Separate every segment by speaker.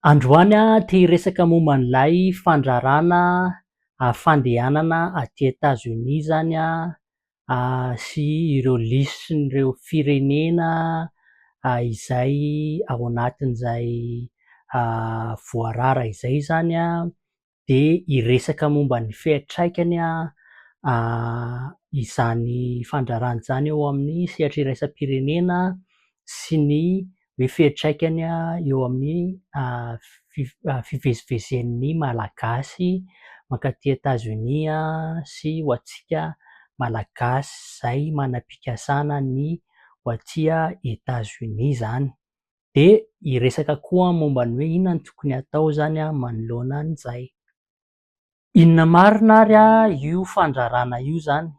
Speaker 1: Androany aho te hiresaka momba an'ilay fandrarana fandehanana aty Etazonia izany sy ireo lisitrin'ireo firenena izay ao anatin'izay voarara izay izany dia hiresaka momba ny fiantraikany izany fandrarana izany eo amin'ny sehatra iraisam-pirenena sy ny hoe fiantraikany eo amin'ny fivezivezen'ny Malagasy mankaty Etazonia sy ho antsika Malagasy izay manam-pikasana ny ho aty Etazonia izany. Dia hiresaka koa momba ny hoe inona no tokony hatao izany manoloana an'izay. Inona marina ary io fandrarana io izany?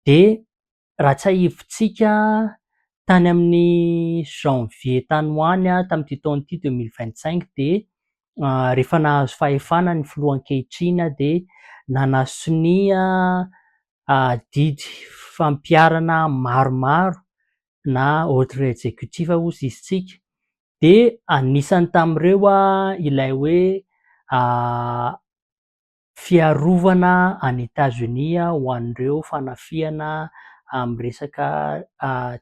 Speaker 1: Dia raha tsiahivintsika tany amin'ny janvier tany ho any tamin'ity taona ity 2025 dia rehefa nahazo fahefana ny filoha ankehitriny dia nanasonia didy fampiharana maromaro na ordre exécutif hozy izy tsika dia anisany tamin'ireo ilay hoe fiarovana an'i Etazonia ho an'ireo fanafihana amin'ny resaka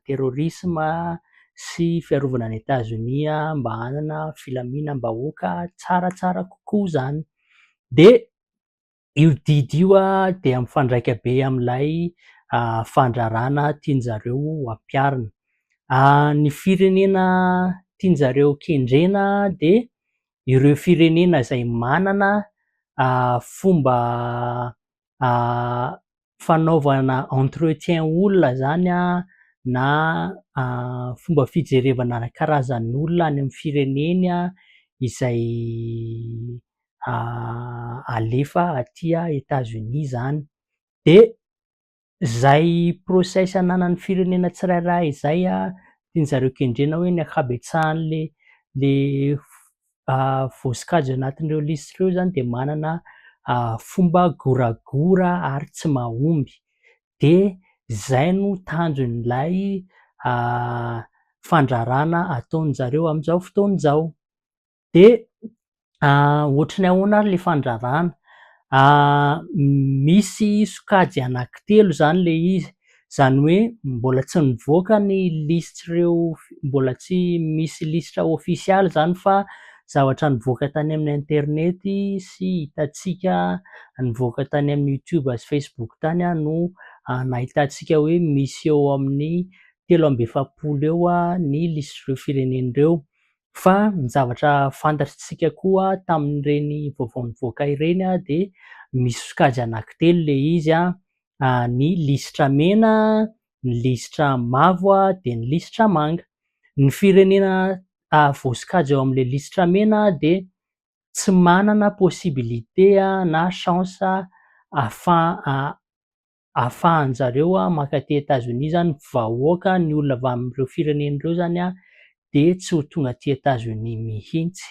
Speaker 1: terrorisme sy fiarovana an'i Etazonia mba hanana filaminam-bahoaka tsaratsara kokoa izany. Dia io didy io dia mifandraika be amin'ilay fandrarana tian-jareo ho ampiharina. Ny firenena tian-jareo kendrena dia ireo firenena izay manana fomba fanaovana entretien olona izany na fomba fijerevana karazan'olona any amin'ny fireneny izay alefa aty Etazonia izany. Dia izay process ananan'ny firenena tsirairay izay tian-jareo kendrena hoe ny ankabetsahan'le le voasokajy anatin'ireo lisitra ireo izany dia manana fomba goragora ary tsy mahomby. Dia izay no tanjon'ilay fandrarana ataon-jareo amin'izao fotoana izao. Dia ohatry ny ahoana ary ilay fandrarana? Misy sokajy anankitelo izany ilay izy, izany hoe mbola tsy nivoaka ny lisitr'ireo, mbola tsy misy lisitra ofisialy izany fa zavatra nivoaka tany amin'ny internety sy hitantsika nivoaka tany amin'ny youtube sy facebook tany no nahitantsika hoe misy eo amin'ny 43 eo ny lisitr'ireo firenena ireo. Fa ny zavatra fantatritsika koa tamin'ireny vaovao nivoaka ireny dia misy sokajy anankitelo ilay izy, ny lisitra mena, ny lisitra mavo dia ny lisitra manga. Ny firenena voasokajy ao amin'ilay lisitra mena dia tsy manana possibilité na chance ahafaha- ahafahan-jareo mankaty Etazonia izany, ny vahoaka, ny olona avy amin'ireo firenena ireo izany dia tsy ho tonga aty Etazonia mihitsy.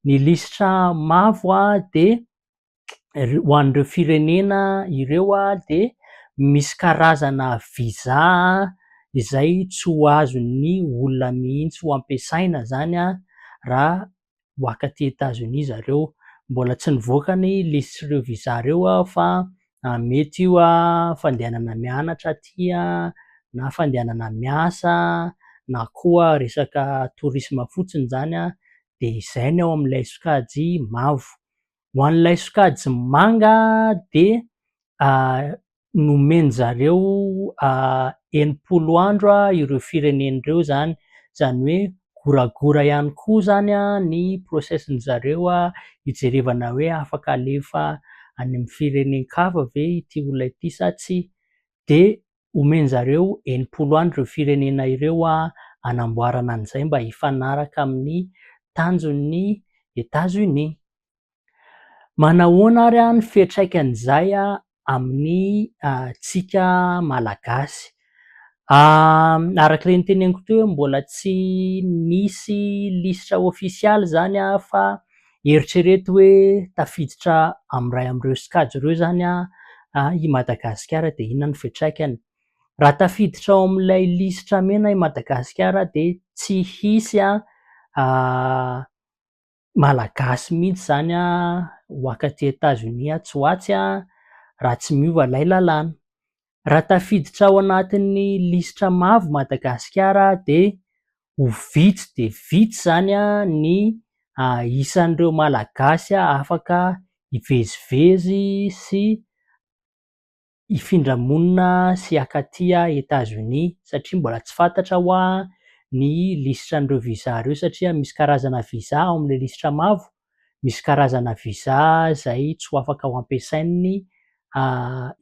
Speaker 1: Ny lisitra mavo dia ho an'ireo firenena ireo dia misy karazana visa izay tsy ho azon'ny olona mihitsy ho ampiasaina izany raha ho akaty Etazonia zareo. Mbola tsy nivoaka ny lisitr'ireo visa ireo fa mety io fandehanana mianatra aty na fandehanana miasa na koa resaka tourisme fotsiny izany dia izay ny ao amin'ilay sokajy mavo. Ho an'ilay sokajy manga dia nomen-jareo 60 andro ireo firenena ireo izany, izany hoe goragora ihany koa izany ny process-njareo hijerevana hoe afaka alefa any amin'ny firenen-kafa ve ity olona ity sa tsia, dia omen-jareo 60 andro ireo firenena ireo hanamboarana an'izay mba hifanaraka amin'ny tanjon'ny Etats-Unis. Manahoana ary ny fiantraikan'izay amin'ny antsika Malagasy? Araka ilay noteneniko teo hoe mbola tsy nisy lisitra ofisialy izany fa eritrereto hoe tafiditra amin'ny iray amin'ireo sokajy ireo izany i Madagasikara dia inona no fiantraikany? Raha tafiditra ao amin'ilay lisitra mena i Madagasikara dia tsy hisy. Malagasy mihitsy izany ho akaty Etazonia atsy ho atsy raha tsy miova ilay lalàna. Raha tafiditra ao anatin'ny lisitra mavo Madagasikara dia ho vitsy dia vitsy izany ny isan'ireo Malagasy afaka hivezivezy sy hifindra monina sy hakaty Etazonia satria mbola tsy fantatra hoa ny lisitran'ireo visa ireo satria misy karazana visa ao amin'ilay lisitra mavo, misy karazana visa izay tsy ho afaka ho ampiasain'ny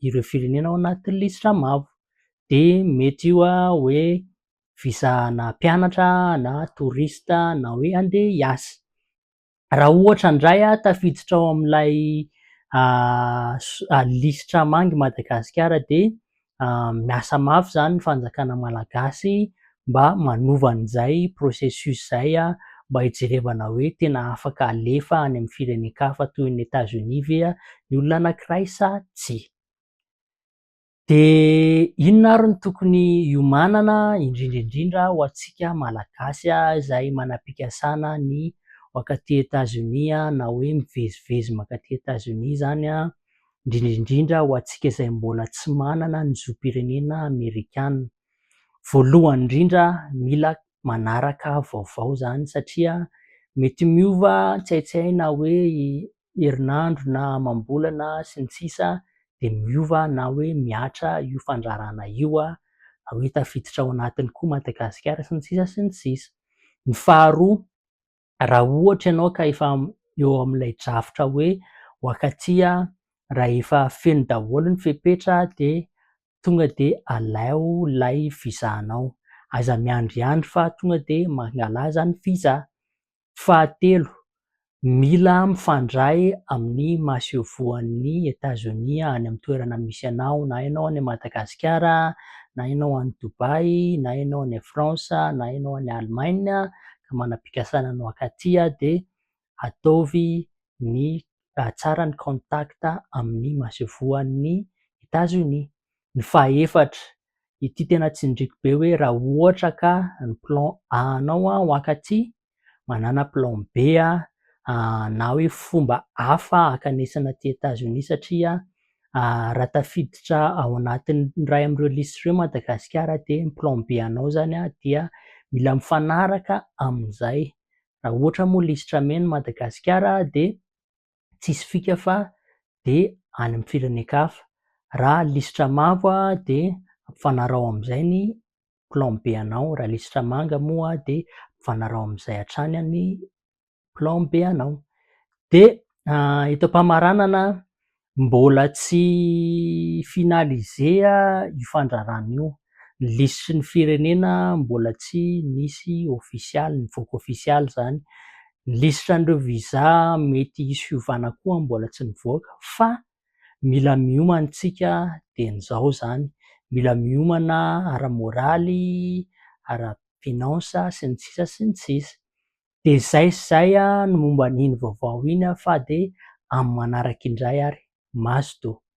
Speaker 1: ireo firenena ao anatin'ny lisitra mavo. Dia mety io hoe visa na mpianatra na touriste na hoe handeha hiasa. Raha ohatra indray tafiditra ao amin'ilay lisitra manga i Madagasikara dia miasa mafy izany ny fanjakana malagasy mba manova an'izay processus izay mba hijerevana hoe tena afaka alefa any amin'ny firenen-kafa toy ny Etazonia ve ny olona anankiray sa tsia. Dia inona ary no tokony hiomanana indrindra indrindra ho antsika Malagasy izay manam-pikasana ny ho ankaty Etazonia na hoe mivezivezy mankaty Etazonia izany, indrindra indrindra ho antsika izay mbola tsy manana ny zom-pirenena amerikana. Voalohany indrindra mila manaraka vaovao izany satria mety miova tsy hay tsy hay na hoe herinandro na amam-bolana sy ny sisa dia miova na hoe mihatra io fandrarana io na hoe tafiditra ao anatiny koa Madagasikara sy ny sisa sy ny sisa. Ny faharoa, raha ohatra ianao ka efa eo amin'ilay drafitra hoe ho ankaty raha efa feno daholo ny fepetra dia tonga dia alao ilay visa-nao. Aza miandriandry fa tonga dia mangalà izany visa. Fahatelo, mila mifandray amin'ny masoivohon'ny Etazonia any amin'ny toerana misy anao, na ianao any Madagasikara, na ianao any Dubaï, na ianao any France, na ianao any Allemagne ka manam-pikasana ny ho ankaty dia ataovy ny tsara ny contact amin'ny masoivohon'ny Etazonia. Ny fahaefatra, ity tena tsindriako be hoe raha ohatra ka ny plan A anao ho ankaty, manana plan B na hoe fomba hafa hankanesana aty Etazonia satria raha tafiditra ao anatin'ny iray amin'ireo lisitra ireo Madagasikara dia ny plan B anao izany dia mila mifanaraka amin'izay. Raha ohatra moa lisitra mena Madagasikara dia tsisy fika fa dia any amin'ny firenen-kafa. Raha lisitra mavo dia ampifanaraho amin'izay ny plan B anao, raha lisitra manga moa dia ampifanaraho amin'izay hatrany ny plan B anao. Dia eto am-pamaranana, mbola tsy finalisé io fandrarana io. Ny lisitry ny firenena mbola tsy nisy ofisialy, nivoaka ofisialy izany. Ny lisitra an'ireo visa mety hisy fiovana koa mbola tsy nivoaka fa mila miomana isika dieny izao izany. Mila miomana ara-moraly, ara-finance sy ny sisa sy ny sisa. Dia izay sy izay ny momba an'iny vaovao iny fa dia amin'ny manaraka indray ary. Mazotoa.